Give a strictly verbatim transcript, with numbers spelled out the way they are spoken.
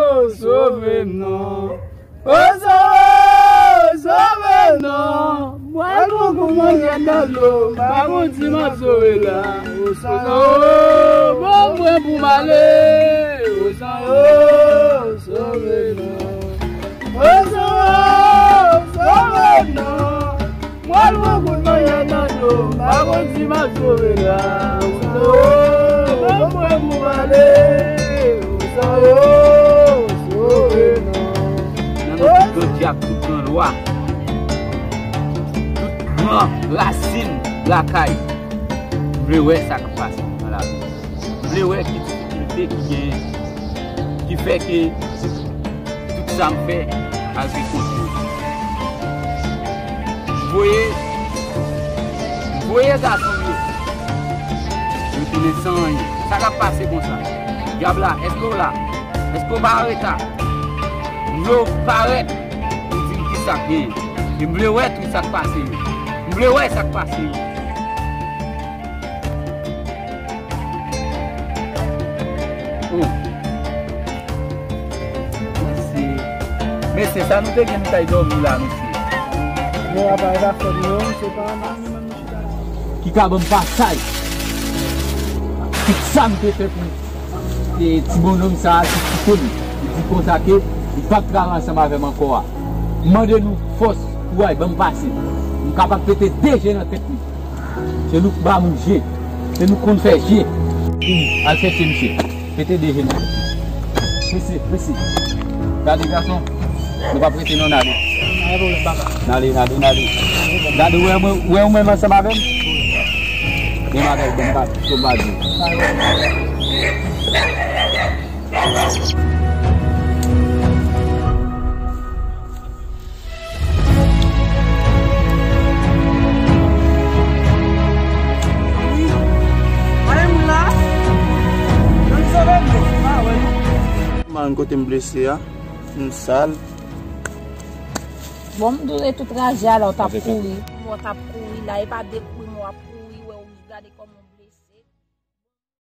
Sove m non. O Sanwo, sove m non. Mwen pran kou manje nan dlo, m pa konn si m ap sove la. O Sanwo, bon mwen pou m ale. O Sanwo, sove m non. O Sanwo, sove m non. Mwen pran kout manyè nan dlo, m pa konn si m ap sove la. O Sanwo, bon mwen pou m ale. O Sanwo, sove m non. Nan non tout gran dyab, tout gran lwa, tout gran rasin lakay, m vle wè sa k ap pase nan lavi. M vle wè ki difikilte ki genyen, ki fè ke tout sa m fè al gen kontwòl. M voye, m voye gason m yo retounen san anyen. Sa k ap pase konsa? Dyab la, èske w la? Èske w pa an reta? M vle w parèt pou di m ki sa k genyen. E m vle wè tout sa k pase yo. M vle wè sa k pase yo. Oh. Mesye. Mesye, sa nou te gen, nou t al dòmi la, mesye. Men apa e pa fòt nou, se pa nou menm nou chita la. Ki ka ban m pasaj. Tout sa m te fè pou e, ti bonnonm sa a ki kite m. Li di konsa ke li p ap travay ansanm avè m ankò a. M mande nou fòs, kouraj, ban m pase. M kapab pete de je nan tèt li. Se nou k ba moun je. Se nou k konn fè je. Al chèche misye. Pete de je nan tèt li. Mesye, mesye. Gade gason. Nou p ap rete non, n ale. N ale, n ale, n ale. Gade, ou wè mwen, ou wè ou menm ansanm avè m? Men bagay, bon, m pa, bon, m pa di. Man, kote m blese a, m sal. Bon, m doure tout raje a la, w t ap kouri. Mò t ap kouri la, e pa de kouri, mò ap kouri, wè w gade kòman.